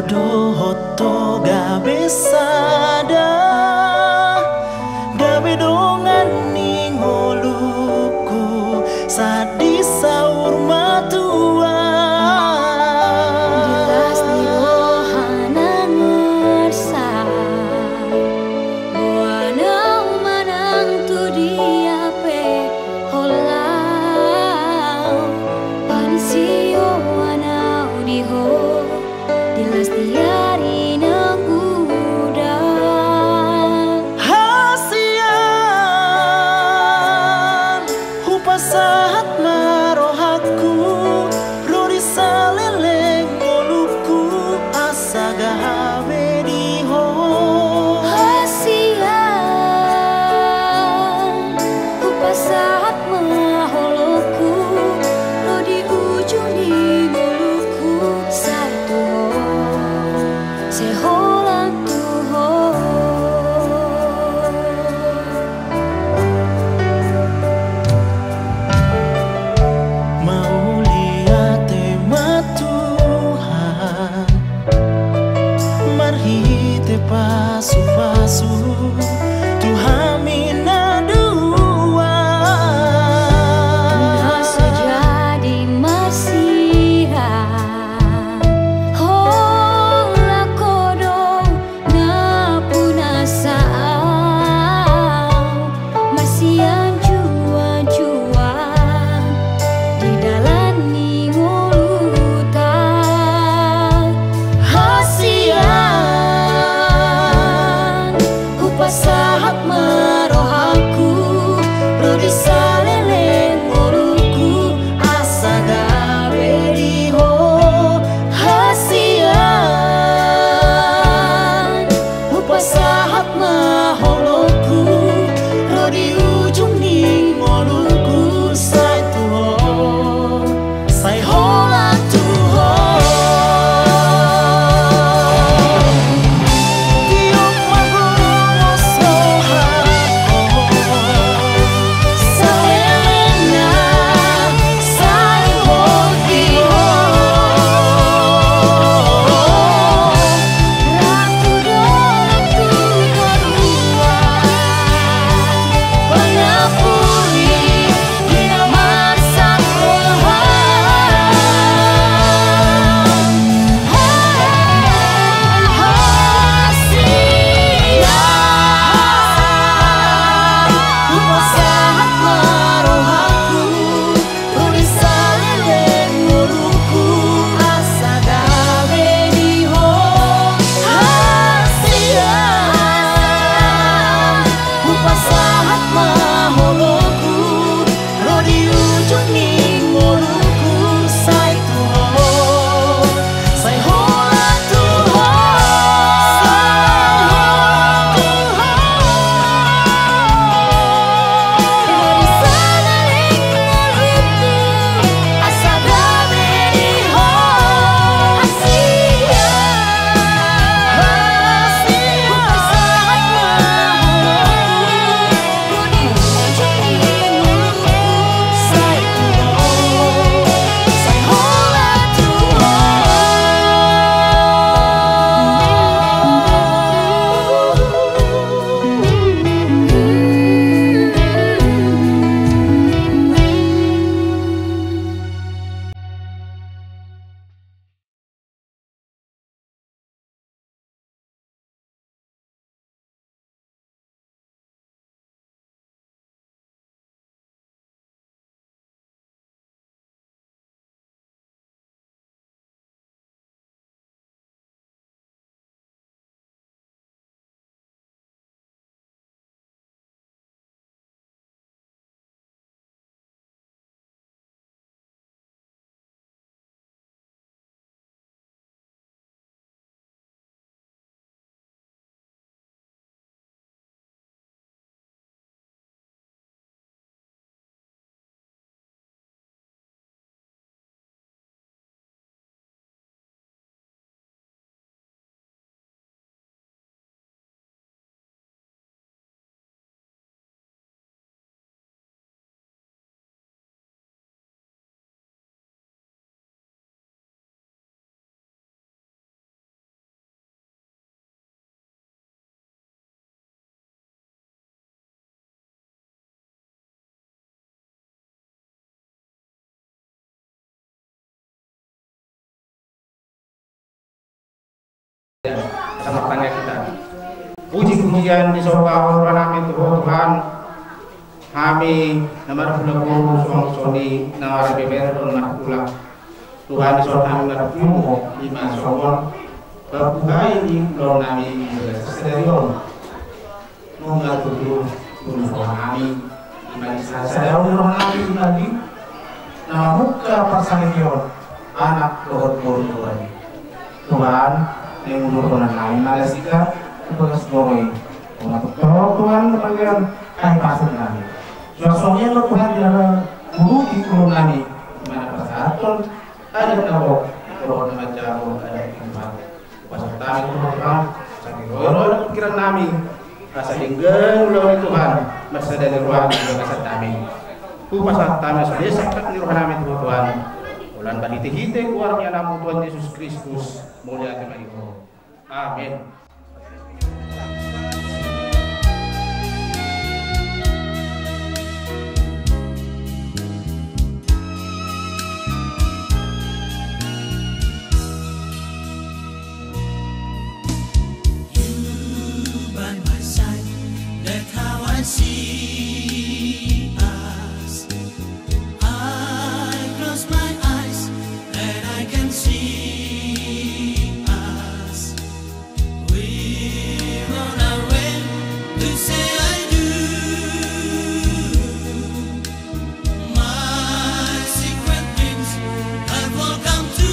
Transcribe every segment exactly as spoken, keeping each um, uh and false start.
Dohot ho gabe sada, gabe dongan ni ngolungku, sahat di saur matua. Di las ni roha na ngersa, boan au manang tu dia pe holan, paling sioan au di ho, di las ni ari na godang. Hasian, hupasahat ma rohangku, ro di saleleng ngolungku, asa gabe di ho. Hasian, hupasahat ma holongku, ro di ujung ni ngolungku, sai tu ho, sai holan tu ho. Mauliate ma Tuhan, marhite pasupasu tu hami na dua. Na so jadi marsirang, holan ho do nampuna au, marsianjuanjuan di dalan ni ngolunta. Hasian, hupasahat Sama tanya kita. Puji-pujian disomba roha nami tu Ho Tuhan. Hami na marhula boru songon i na marbeber dohot marhula. Tuhan, dison hami marpungu i ma songon pambuhai ni ulaon nami di bagasan sadari on. Nunga tutu tunduk roha nami, i ma di sada-sada ni roha nami, i ma di na mamungka parsaripeon anak dohot boru, Tuhan. Tuhan, naeng udur roha nami ma di bagasan joro i. Nunga tutu, Tuhan, na bagian hahipason nami. Suang songon i ma, Tuhan, di na manggurupi ulaon nami, di na pasahathon adat na gok dohot na manjalo adat, Tuhan. Hupasahat hami tu Ho Tuhan, asa diroiroi pikiran nami, asa denggan ulaon i, Tuhan, marsada di roha di bagasan nami. Hupasahat hami asa denggan pikiran nami tu Ho Tuhan. Holan marhite-hite goar ni Anakmu Tuhan Jesus Kristus, mauliate ma di Ho. Amen. You by my side, that's how I see us. I close my eyes and I can see us. We run away to say I do. My secret dreams have all come true.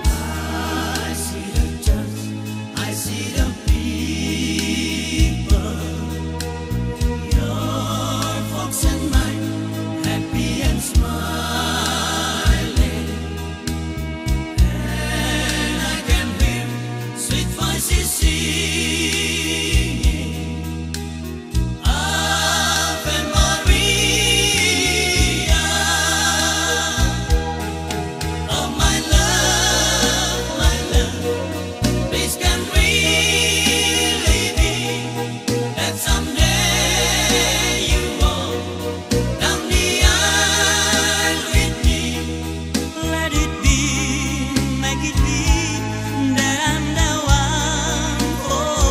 I see the church, I see the people. Your folks and mine, happy and smiling. And I can hear sweet voices singing, Ave Maria. Oh, my love, my love, this can really be that someday you walk down the aisle with me. Let it be, make it be that I'm the one for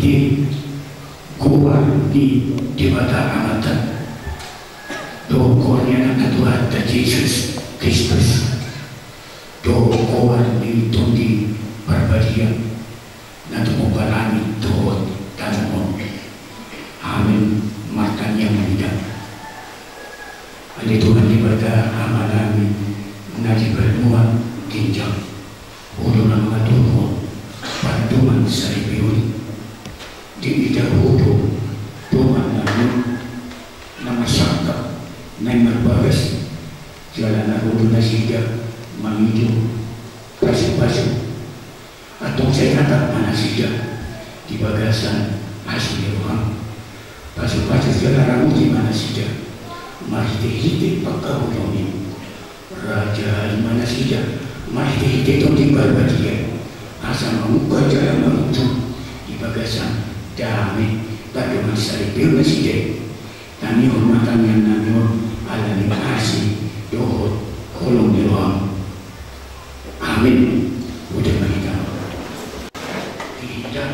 di goar ni Debata Amanta, dohot goar ni Anakna Tuhanta Jesus Kristus, dohot goar ni Tondi Parbadia, na tumompa langit dohot tano on. Amen. Martangiang ma hita. Ale Tuhan Debata Amanami na di banua ginjang, Ho do na mangaturhon pandohan saripeon i. Diida Ho do dongan nami on na marsangkap, naeng marbagas, jala na ro do nasida mangido pasupasu. Antong sai tatap ma nasida di bagasan asi ni roham. Pasupasu jala ramoti ma nasida marhitehite pangkaholongan i. Rajai ma nasida marhitehite Tondi Parbadia, asa mamungka jala marujung di bagasan dame pardongansaripeon nasida i. Tangihon ma tangiang nami on ala ni asi dohot holong ni roham. Amin. Udah ma hita. Hita.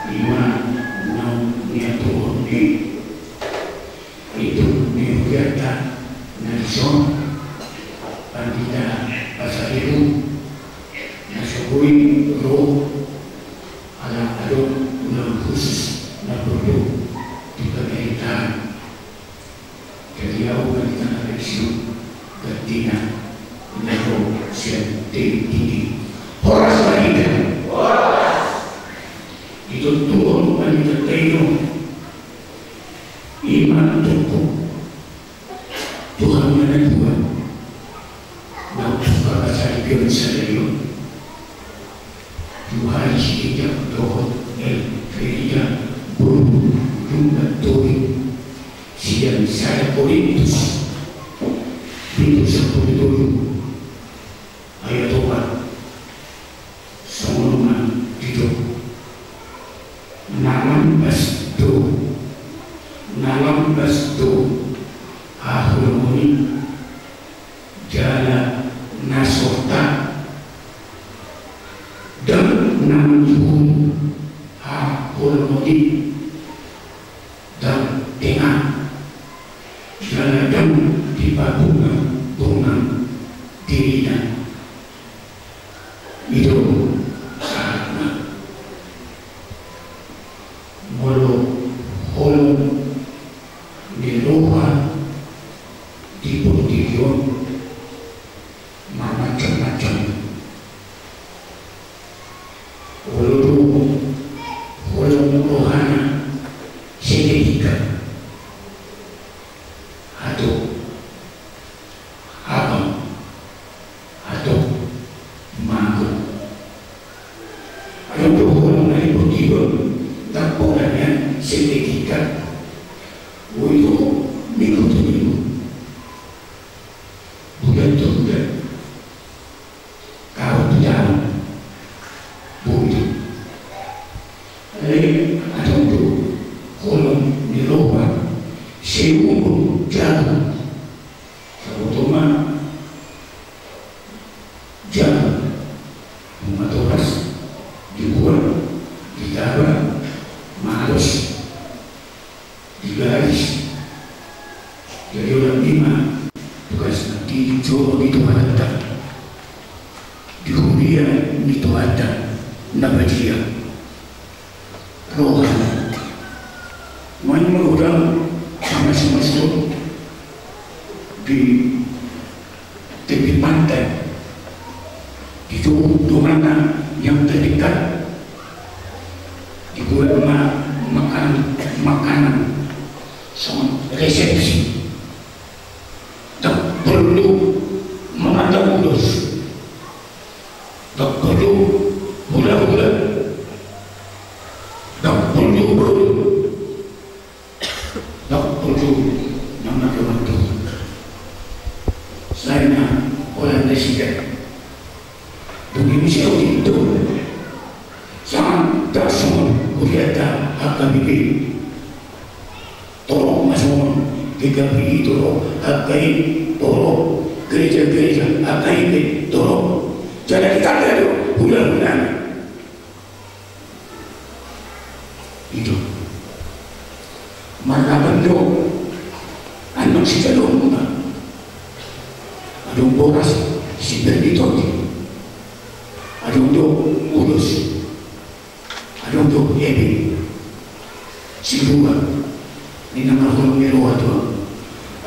Ima naung niatuhon ni itu ni hujanta na dison, Pandita Pasaribu, na so boi ro ala adong ulaon khusus na porlu di pemerintahan. Jadi au ma di tangana leksiun gantina na ro sian Tebing Tinggi. Horas ma hita. Ditontuhon ma hita taida ima tongko Tuhan na natua. Naung tupa pasari pion sadari on. Tuhai si Ejang dohot El Ferida boru Lumban Tobing sian sada Korintus pitu sampulu tolu ayat opat. Songon on ma didok. Na lambas do, na lambas do haholomon i. Jala na sorta ndang na mangihut haholomon i, ndang tenang, jala ndang dipabunga-bunga dirina. I do sahatna. Molo holong ni roha di portibi on marmacam-macam. Olo do holong rohana seketika. Atau abang atau mago. Adong do holong na di portibi on, ndang pola nian seketika. Boi do minggu tu minggu, bulan tu bulan, taon tu taon. Boi do. Alai adong do holong ni roha seumur jabu. Saboto ma jabu, nunga toras dibuat, ditaba, malos, digaris. Jadi holan i ma tugasna di joro ni Tuhanta, di huria ni Tuhanta na badia. Rohana. Nuaeng ma godang sama-sama suhut di tepi pantai, di jolo donganna yang terdekat, dibuat ma makanan, makanan songon resepsi. Ndang porlu mangada ulos. Ndang porlu hula-hula. Ndang porlu boru. Ndang porlu na mandok-mandok. Sai na holan nasida. Dung i muse au didok. Songon, ndang songon hurianta H K B P. Torop ma songon G K P I, torop H K I, torop gereja-gereja H K I P, torop. Jala ditanda do hula-hulana. Adong do, adong sijalo muna. Adong boras, si Bernitoti. Adong do ulos. Adong do ebe. Sirua. Ni na marholong ni roha tu ahu.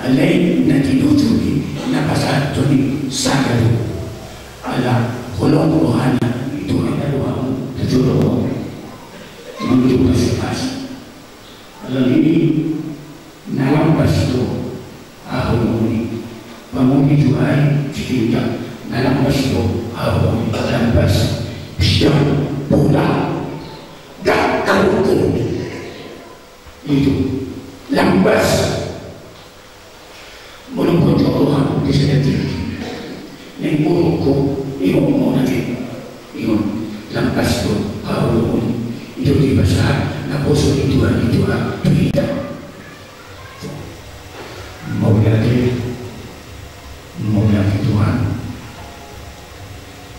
Alai na tinuturi na pasahat tu ni sada do. Ala holong rohana i Tuhan na rohamu tu jolo. Manjou pasupasu. Ala ni i na lambas do haholongon i. Pamuli tu ahu sitinda na lambas do haholongon i. Lambas. Sidang. Pola. Dak karuku. Itu. Lambas. Molo poncok roham di sada tingki. Naeng muruk ho, ihon muna i. Ihon, lambas do haholongon i. Itu dipasahat naposo ni Tuhan i tu hita. Mauliate, mauliate Tuhan.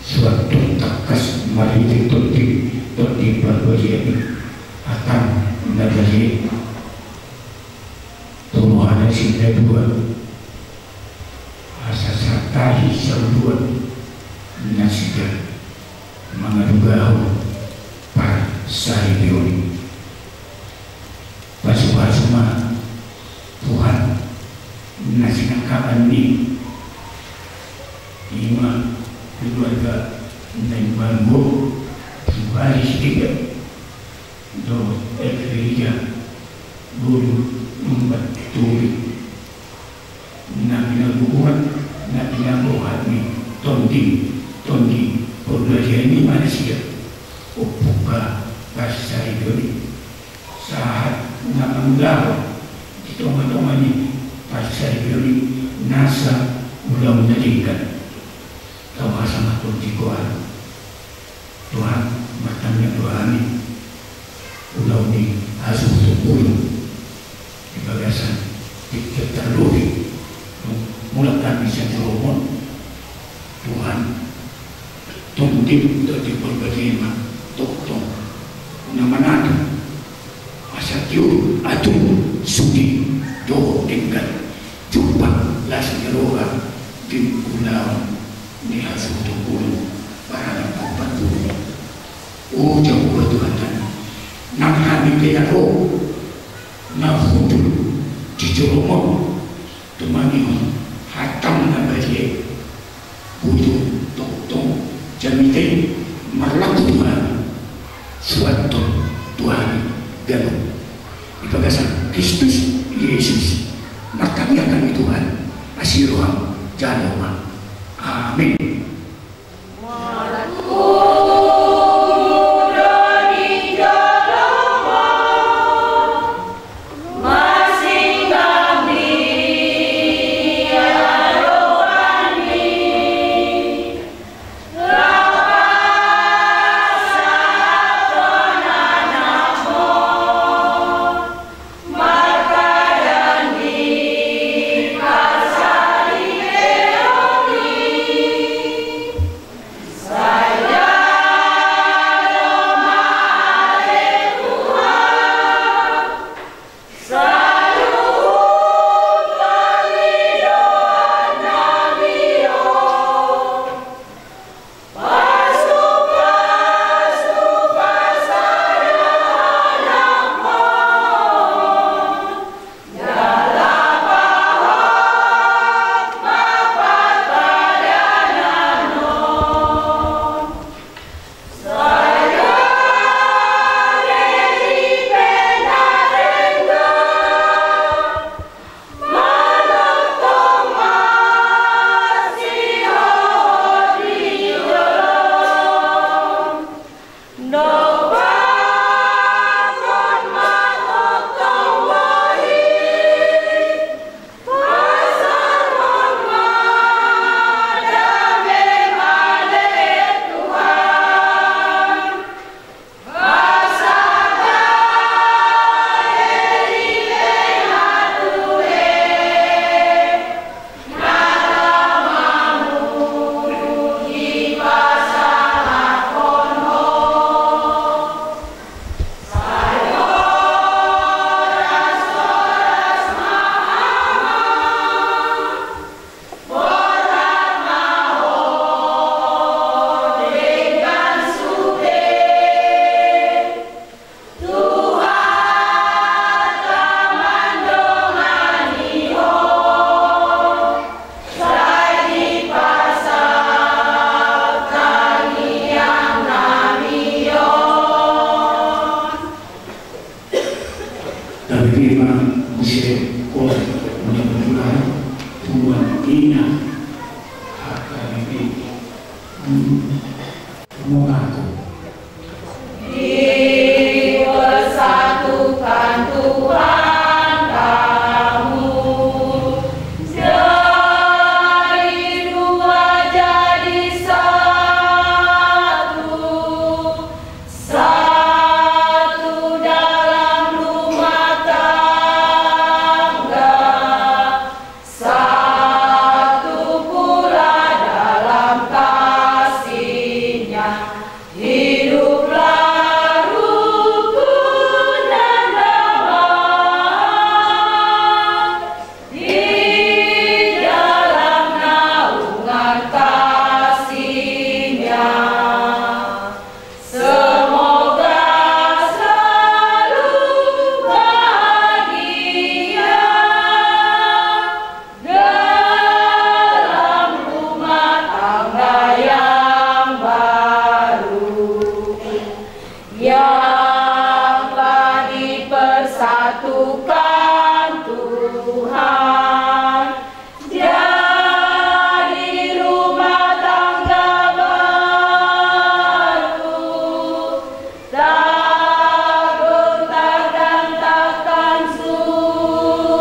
Suat tong tangkas marhite Tondi, Tondi Parbadia i. Hatam na badia. Tuhan na sinadua. Asa satahi saluan nasida mangadugahon parsaripeon i. Pasupasu ma Tuhan na sinangkapan ni i ma keluarga na imbaru tu ari sidea. Dohot Eklezia Boru Lumban Turi na pinagogoan, na pinagogoan ni Tondi, Tondi Parbadia i ma nasida. Ompung parsaripeon i. Sahat na mangulahon di tongatonga ni parsaripeon i nasa ulaon na denggan. Tau hasangapon di goar. Tuhan, martangiang do hami. Ulaon ni hasuhuton bolon di bagasan tingki tarlumobi. Mulak hami sian jolomon. Tuhan, Tondi, Tondi Parbadia i ma tongtong na manata. Asa tiur atur sudi dohot denggan. Jumpang las ni roha di ulaon ni hasuhuton bolon. Parangan pampanduhon. O Jahowa Tuhan nami, nang hami pe na ro na hundul di jolomon. Tumangihon hatam na badia i. Bujur tongtong jamita i marlaku tu hami. Suanhon tu hami ganup. Di bagasan Kristus Jesus. Martangiang hami Tuhan. Asi roham jalo ma. Amin. Mengaku. Dipersatukan Tuhan kamu, dari dua jadi satu, satu dalam rumah tangga, satu pula dalam kasih-Nya. Hiduplah rukun dan damai di dalam naungan kasih-Nya. Semoga selalu bahagia dalam rumah tangga yang baru, yang telah dipersatukan Tuhan. Jadi rumah tangga baru, tak gentar dan takkan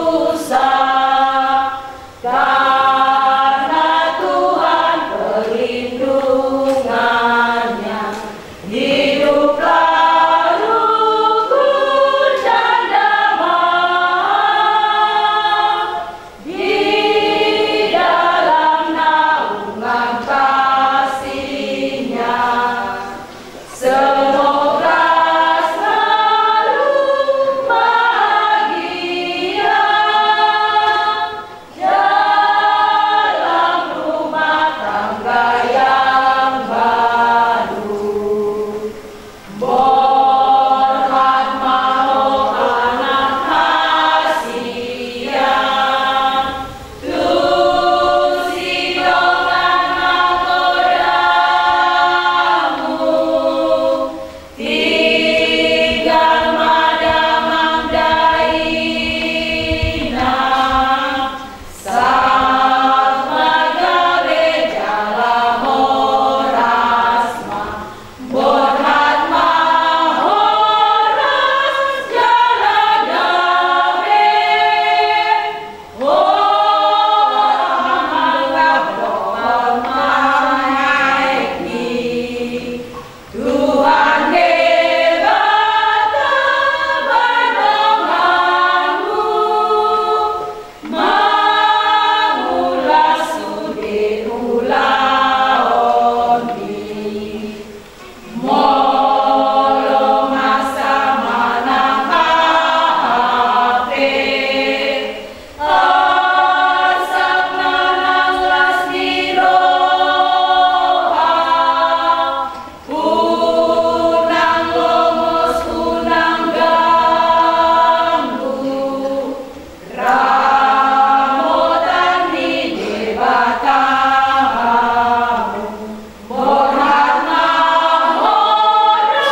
susah, karena Tuhan perlindungan-Nya. Hiduplah rukun dan damai di dalam naungan kasih-Nya. Semoga selalu bahagia dalam rumah tangga yang baru. Borhat ma ho anak hasian, tusi dongan nanggo damu, tinggal ma damang dainang, sahat ma gabe jala horas ma. Borhat ma horas jala gabe, horas ma dohot parmaenki. Tuhan Debata bahen donganmu mangulas sude ulaonni. Molo masa manang aha pe, asal manang las ni roha, unang lomos, unang ganggu ramotan ni Debata hamu. Borhat ma horas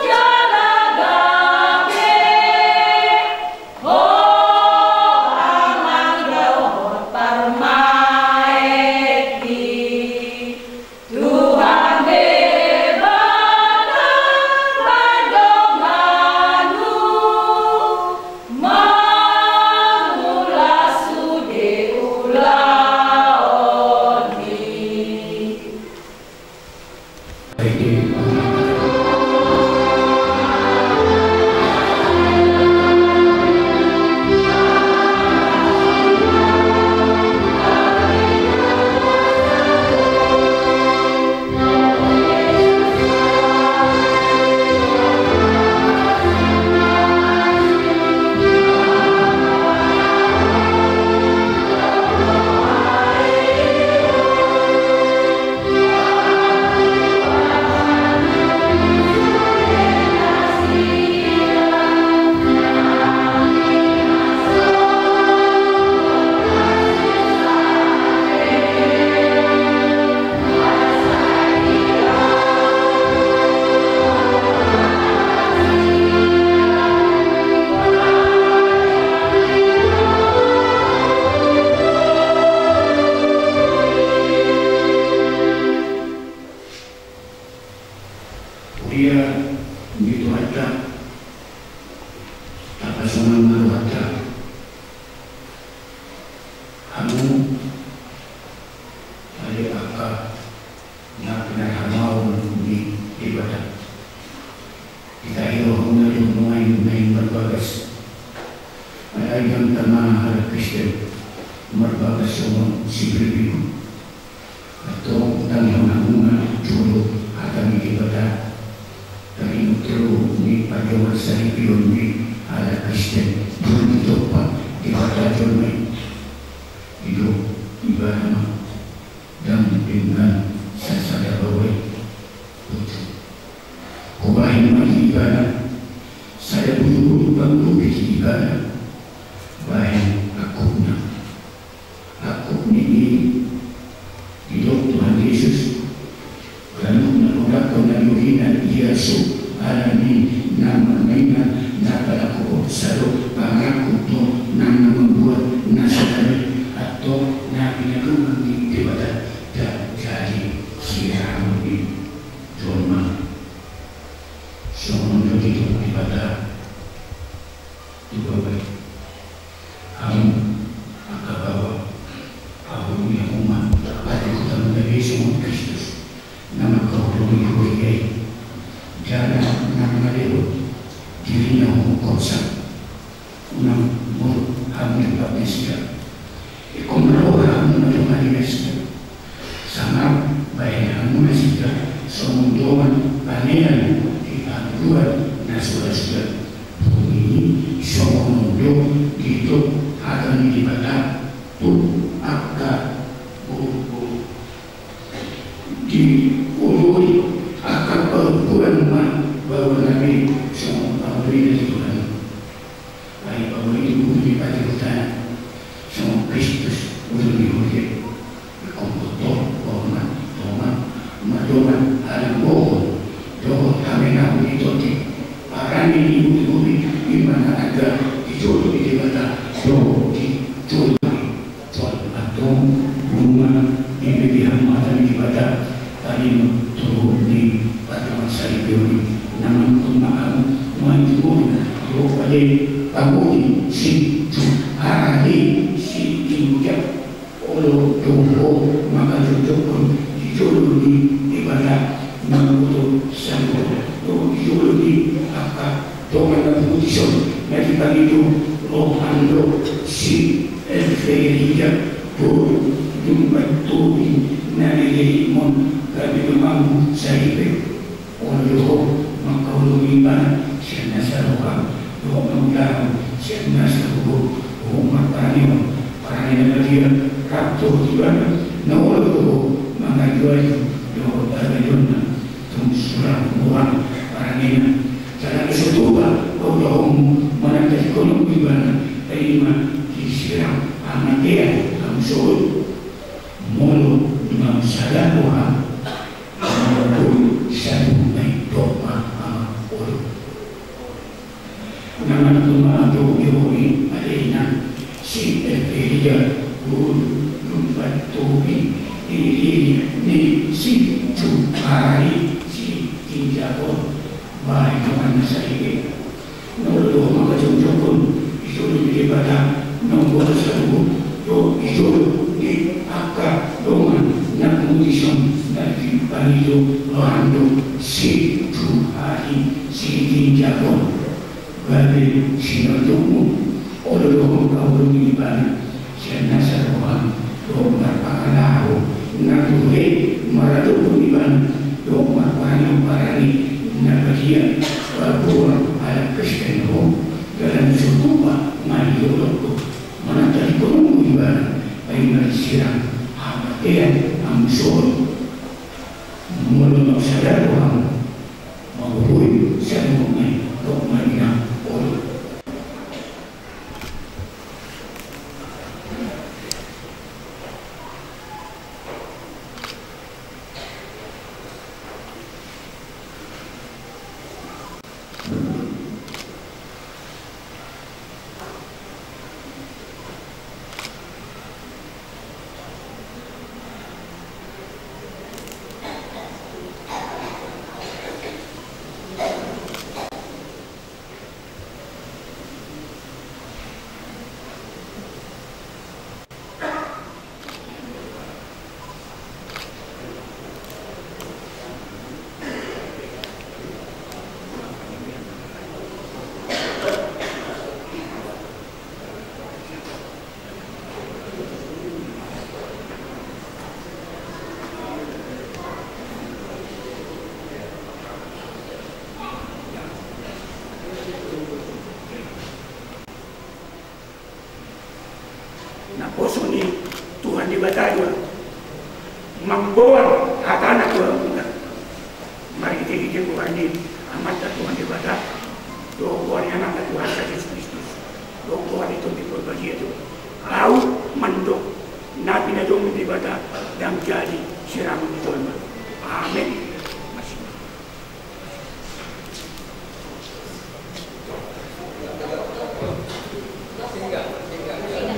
jala gabe, horas ma dohot parmaenki. Tuhan Debata bahen donganmu mangulas sude ulaonni. Ia di Tuhanta, tapasonang ma rohanta. Hamu ale angka na pinarhabaon ni Debata. Ditahi rohamuna do nuaeng naeng marbagas. Alai dang tama halak Kristen marbagas songon si Filipi. Antong tangihon hamu ma jolo hata ni Debata. Taringot tu ni pardomuan saripeon ni halak Kristen, dung ditompa Debata jolma i. Didok ibana ma, dang denggan sasada baoa i. Botul. Hubahen ma di ibana sada botubotu panggohi di ibana. Bahen angkupna. Angkup ni i didok Tuhan Jesus, ganup na hudakkon na dihina ia so ala ni na marmainna na palakuhon, sada pangangkup do nang na mambuat na salani. Antong na pinadongan ni Debata dang jadi siamun ni jolma. Songon on do didok Debata tu baoa i. Hamu angka baoa, haholongi hamu ma patuduhonmuna be songon Kristus na mangkaholongi huria i. Jala na mangalehon dirina hukuman sa. Unang muruk hamu di bagasan nasida. Ingkon marroha hamu na dongan ni nasida. Sangap bahen hamu nasida songon dongan panean di panguruan na so ra suda. Dung i songon on do didok hata ni Debata tu angka boruboru. Dioloi angka parungkulan ma baoa na be songon paoloina di Tuhan. Ai baoa i do boru ni patuduhonta songon Kristus boru ni huria i. Ingkon boto, hormat, dongan, mardongan, halambohon dohot hamenahon di tondi. Parani ni boruboru i ma na angka di jolo ni Debata dohot di jolo ni Tuhan. Antong nunga dibege hamu hata ni Debata, taringot tu ni pardomuan saripeon i. Na mangangkupna hamu nuaeng tu boru dohot pade panggohi, si tu hara ni si tinjak olo dohot mangkajongjongkon di jolo ni Debata, mamboto saluhut dohot di jolo ni angka dongan na pungu dison na dipangido roham do si Elverida boru Lumban Tobing na lelengmon gabe donganmu saripe. Olo do ho mangkaholongi ibana sian nasa roham dohot mangulahon sian nasa gogo, dohot marparanehon parange na badia rap dohot ibana na olo do ho mangajuahi dohot pargajonna. Tung sura huboan parangena, jala so tupa paulahonmu manang tadingkononmu ibana, paima disirang hamatean hamu solu. Molo nunga sada roham, molo boi saluhutna i, dok ma hamu olo. Na manang tung manang do i, olo i, alai na si Elverida boru Lumban Tobing, i, i, ni si tu hara ni si tinjak on, bahen dongan na saripe. Na olo do ho mangkajongjongkon di jolo ni Debata, na mamboto saluhut dohot di jolo ni angka dongan na pungu dison na dipangido roham do si tu hara ni si tinjak on. Gabe sinondukmu, olo do ho mangkaholongi ibana sian nasa roham dohot marpangalaho na ture maradophon ibana dohot marparange parange na badia. Paboa halak Kristen ho, jala so tupa ma didok do ho manang tadingkononmu ibana, paima disirang hamatean hamu solu. Molo nunga sada roham, molo boi saluhutna i, dok ma inang olo. Debata do mamboan hatana tu hamuna. Marhitehite goar ni Amanta Tuhan Debata dohot goar ni Anakna Tuhanta Jesus Kristus dohot goar ni Tondi Parbadia do ahu mandok na pinadongan ni Debata ndang jadi sirangon ni jolma. Amen.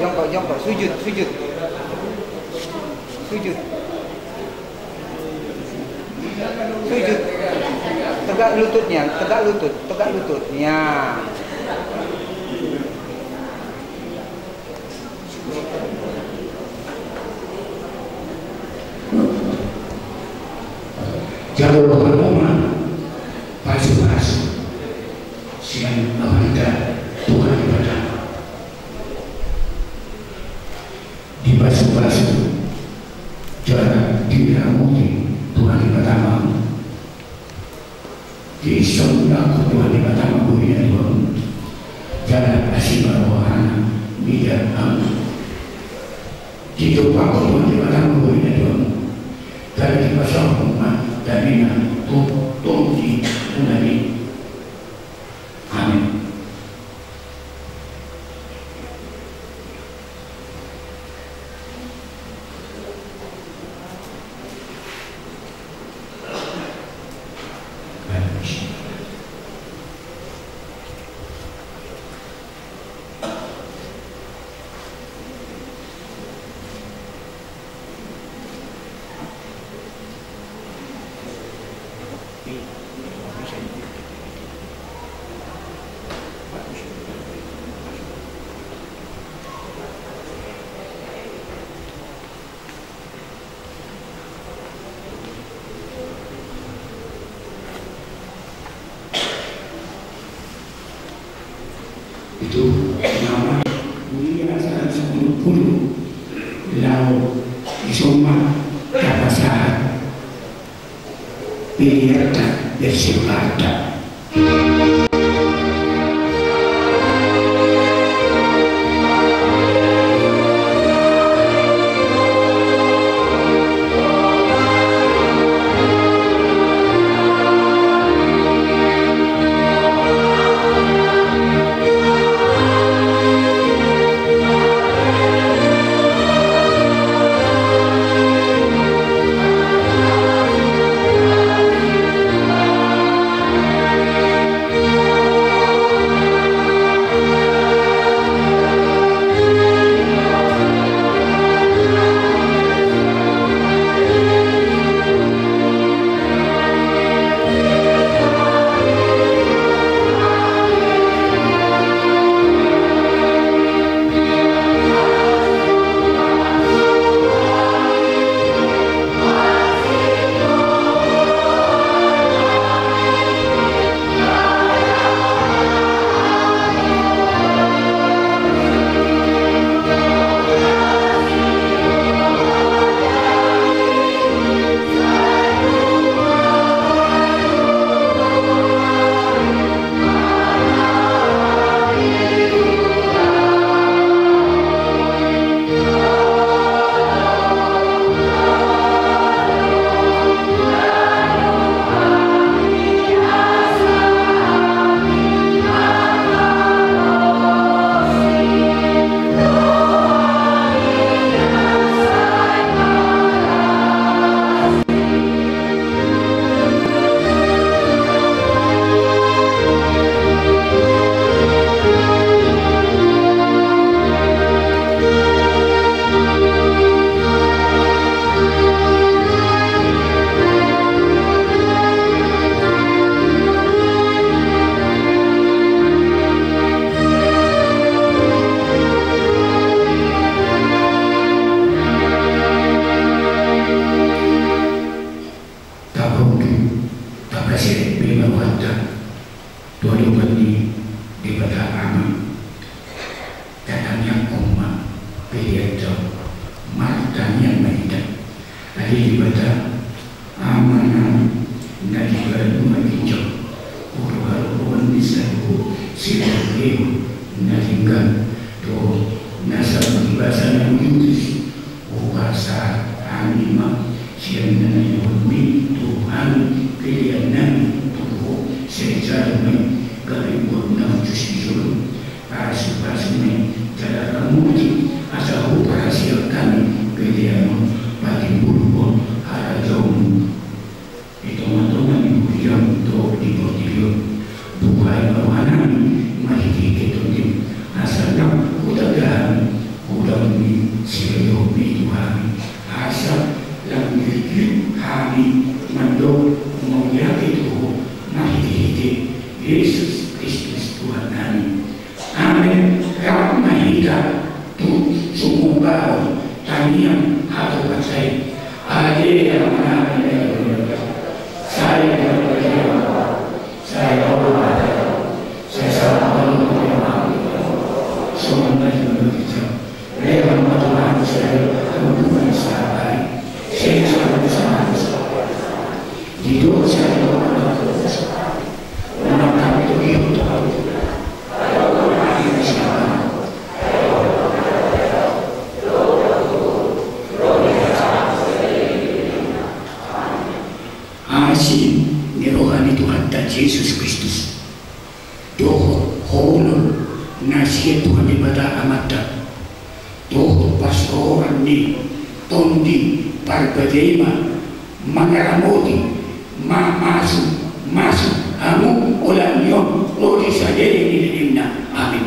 Jongkok, jongkok, sujud, sujud. Sujud. Sujud. Tegak lututnya, tegak lutut, tegak lutut. Ya. Jalo roha ma pasu-pasu sian Amanta Tuhan Debata. Dipasu-pasu jala diramoti Tuhan Debata ma. Disondangkon Tuhan Debata ma bohi na di hamu, jala asi ma rohana mida hamu. Ditumpakkon Tuhan Debata ma bohi na di hamu, jala dipasaorhon ma damena tu tondi muna i. Amen. Itu nama kuliah salah sepuluh puluh. Lalu isoma kata sahat pilihan tak bersifat. Tapaunjuk, tapaserep be ma rohanta tu adopan ni Debata Ama. Tatangianghon ma peleanta on. Martangiang ma hita. Ale Debata Amanami na di banua ginjang, hurohahon ni saluhut silehonlehon na denggan dohot na salpu di basa na uju-uju, hupasahat Jesus Kristus Tuhan nami. Amen. Rap ma hita tu sumurung tangiang hatopan sai. Ate Ama nami na di surga. Sai ma hata ni roha, sai ma hata ni roha, sai ma hata ni roha. Asi ni roha ni Tuhanta Jesus Kristus, dohot holong na sian Tuhan Debata Amanta, dohot parsaoran ni Tondi Parbadia i ma mangaramoti, mamasu-masu hamu holan ni on ro di sadari ni lelengna. Amen.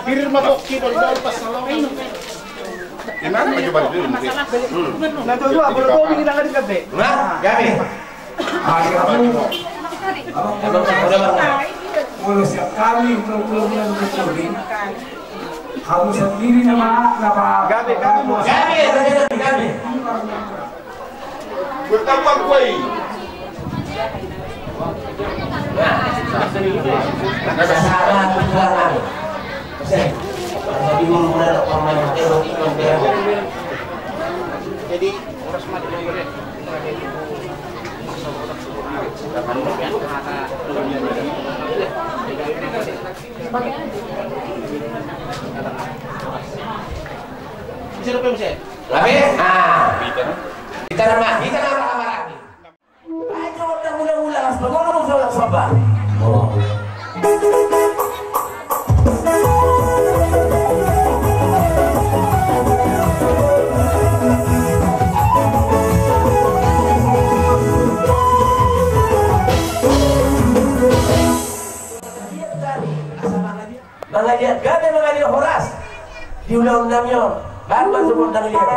Pir ma tokki balik-balik pas salongan. Di mana maju balik dulu mungkin? Hmm. Nah, tuh, tuh, boleh tuh, ini tangan di kafe. Nah, gabe. Ah, iya, kamu. Emang udah, Bang? Kalau siap kami, kalau belum yang betul, kamu sendiri nama, nama. Gabe, gabe, Bos. Gabe, gabe, gabe. Bertambah kue. Jadi, bisa lupa, bisa. Labe? Ah. Kita nama, kita nama, nama lagi. Ayo, udah mula-mula, langsung ngomong, langsung apa? Mangaliat gabe, mangaliat horas. Di ulaon nami on, baen ma tu gondang liat.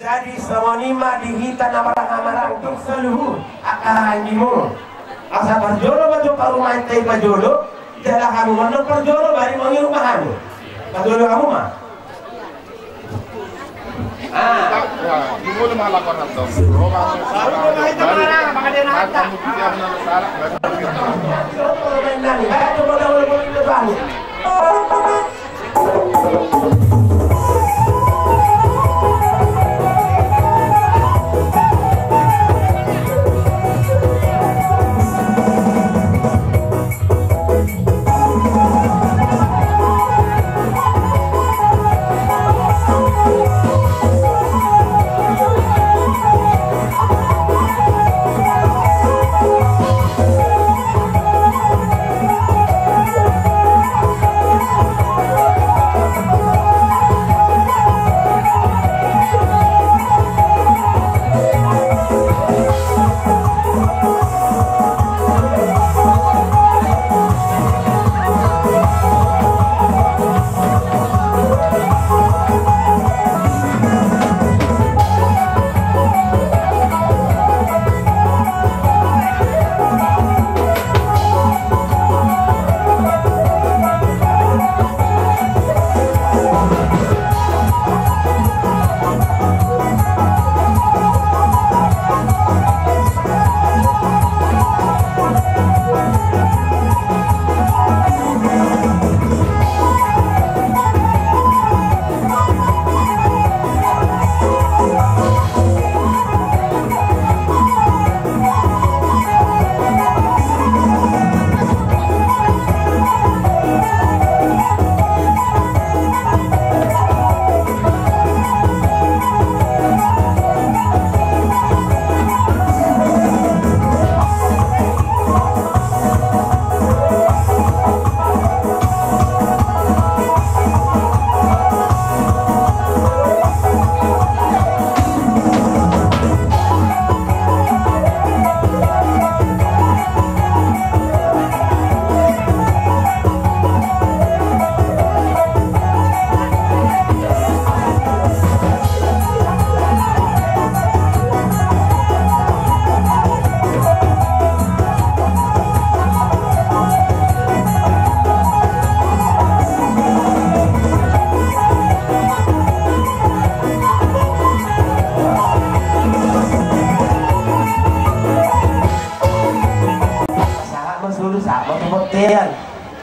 Jadi songon i ma di hita na marhahamaranggi saluhut angka hahaanggimu. Asa parjolo ma jo parumaenta i pajolo, jala hamu mandok parjolo, baru mangiru ma hamu. Pajolo hamu ma. Ah. Wah, di mulu ma laporan dong. Baru ma hita marang, maka dia na hata.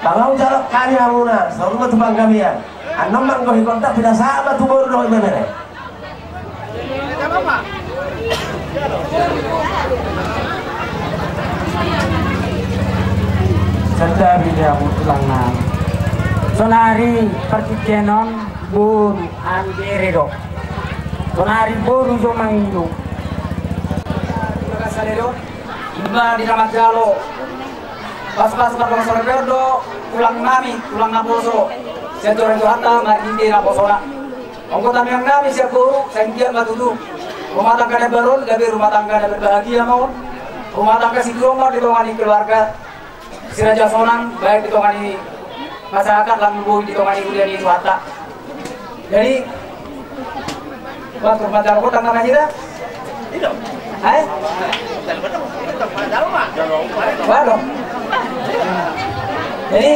Pangau jalak hami hamuna, saur matua panggabean. Annon manggohi kontak pinasahat ma tu boru dohot ibebere. Santabi di hamu tulang nami. Sonari partingkian on boru an bere do. Sonari boru jo mangido. Ima di na manjalo. Pas-pas pargonsi on do tulang nami, tulang naposo. Sian joro ni Tuhanta marhite naposona. Anggo tamiang nami sian boru, sai anggiat ma tutu rumah tangga na baron gabe rumah tangga na berbahagia ma on. Rumah tangga siduo ma on di tonga ni keluarga. Si Raja Sonang, baik di tonga ni masyarakat, laho boi di tonga ni huria ni Tuhanta. Jadi, buat rumah dalam kota nggak masih dah? Hai? Waduh. Jadi,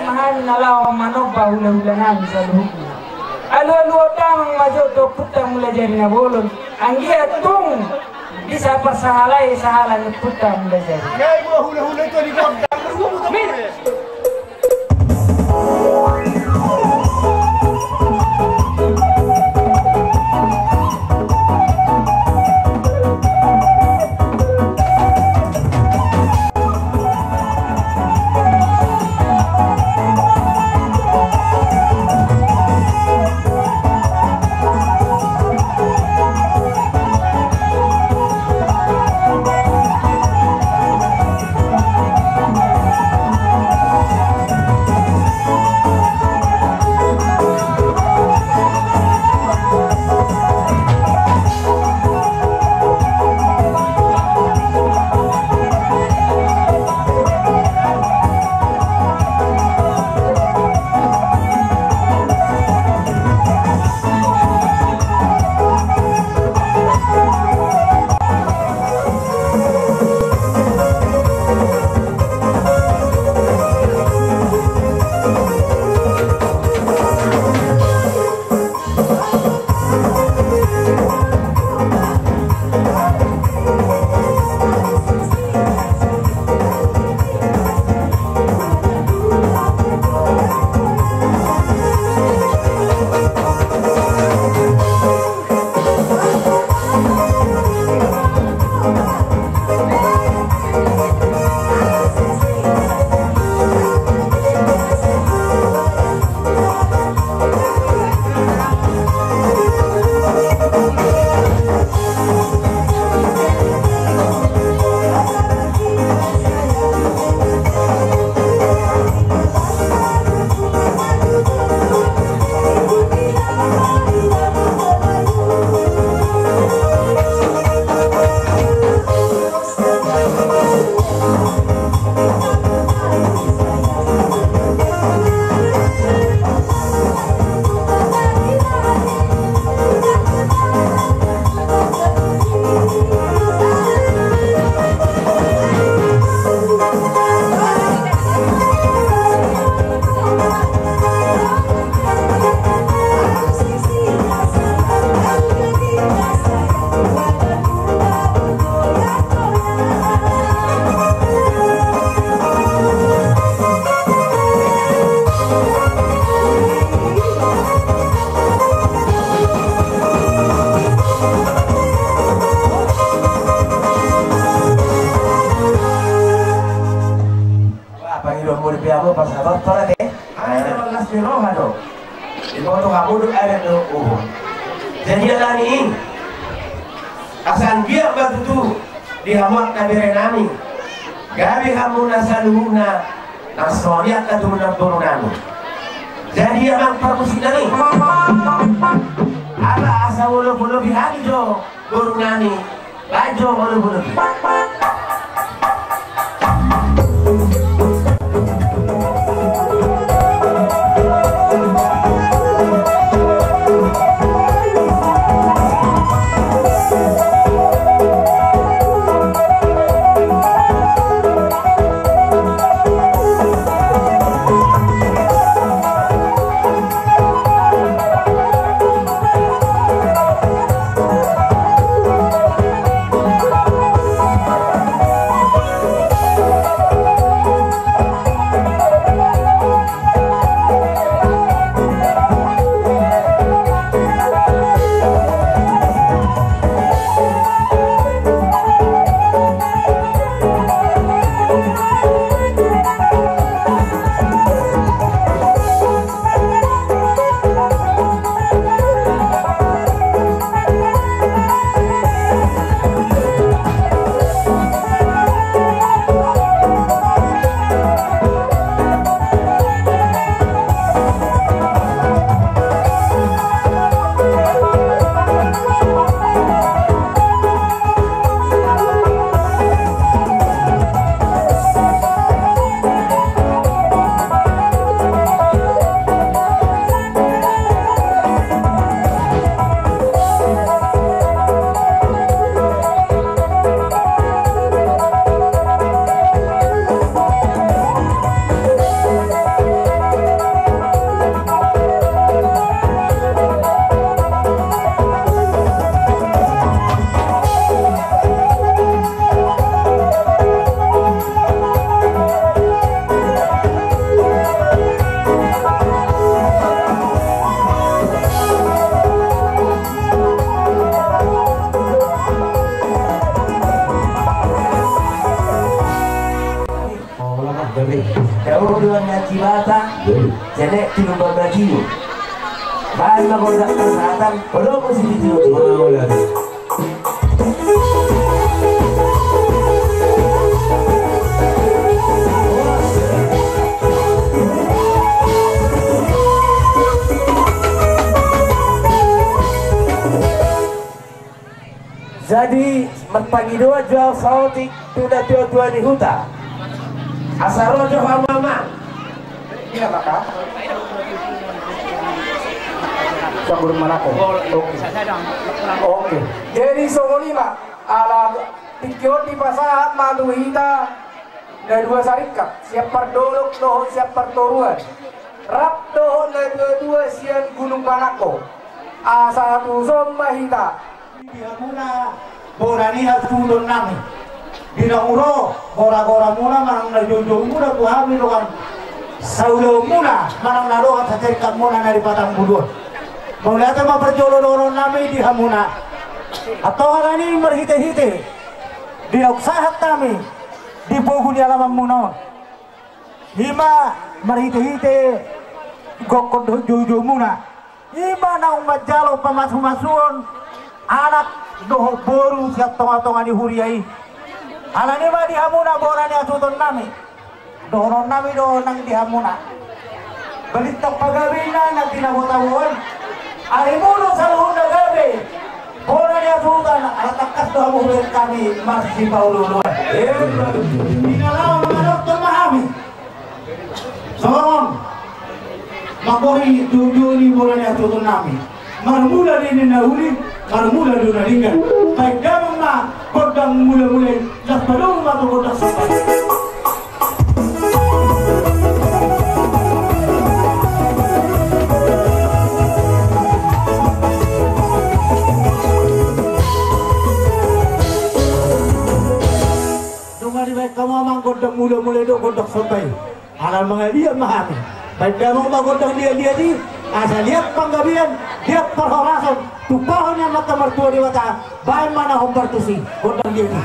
Mahan na laho manomba hulahula nami saluhutna. Alualu damang ma jo tu ompunta Mulajadi Nabolon. Anggiat tung bisa parsahalai sahala ni ompunta Mulajadi. Wah, pangidoan muli pe hamu pasabar tora te. Ai na marlas ni roha do. Diboto hamu do adat do uhum. Jadi alani i, asa anggiat ma tutu di hamu angka bere nami, gabe hamu na saluhutna na soriat na tutu na boru nami. Jadi amang parmusik nami, ala asa olo-olo di hami jo boru nami. Lanjut, boleh, boleh. Daodoan na Debata, jala tu lumban na tio. Baen ma gondang pasahaton, olo ma si tio. Jadi marpangidoan jo au saotik tu natuatua ni huta. Asa ro jo hamu amang. Iya maka. Sanggur manako. Oke. Oke. Jadi songon i ma ala tingki on dipasahat ma tu hita na dua sarikat, sian pardolok dohot sian partoruan. Rap dohot natuatua sian Gunung Panakko. Asa tuson ma hita. Di hamuna bona ni hasuhuton nami. Di na ro goragoramuna manang na joujoumuna tu hami dongan saulaonmuna manang na dongan sasarikatmuna na di Patambudon. Mauliate ma parjolo dohonon nami di hamuna. Antong alani marhitehite di naung sahat hami di pogu ni alamanmuna on. I ma marhitehite gokkon dohot joujoumuna. I ma naung manjalo pamasumasuon anak dohot boru sian tongatonga ni huria i. Alani ma di hamuna bona ni hasuhuton nami. Dohonon nami do nang di hamuna. Balintang pagabe inna nang di na botaboan. Arimuna saluhutna gabe. Bona ni hasuhuton, ala tangkas do hamu hubahen hami marsipaolooloan. Di na laho mangadophon ma hami. Songon on. Mangkori joujouni bona ni hasuhuton nami. Marmula do na uli, marmula do na denggan. Baen damang ma gondang mulamula i, laos padomu ma tu gondang somba i. Dung dibaen hamu amang gondang mulamula i dohot gondang somba i. Ala mangaliat ma hami. Baen damang ma gondang liatliat i, asa liat panggabean, liat parhorasan, tumpahon ni Amanta Martua Debata, baen ma na hombar tusi, gondang liat i.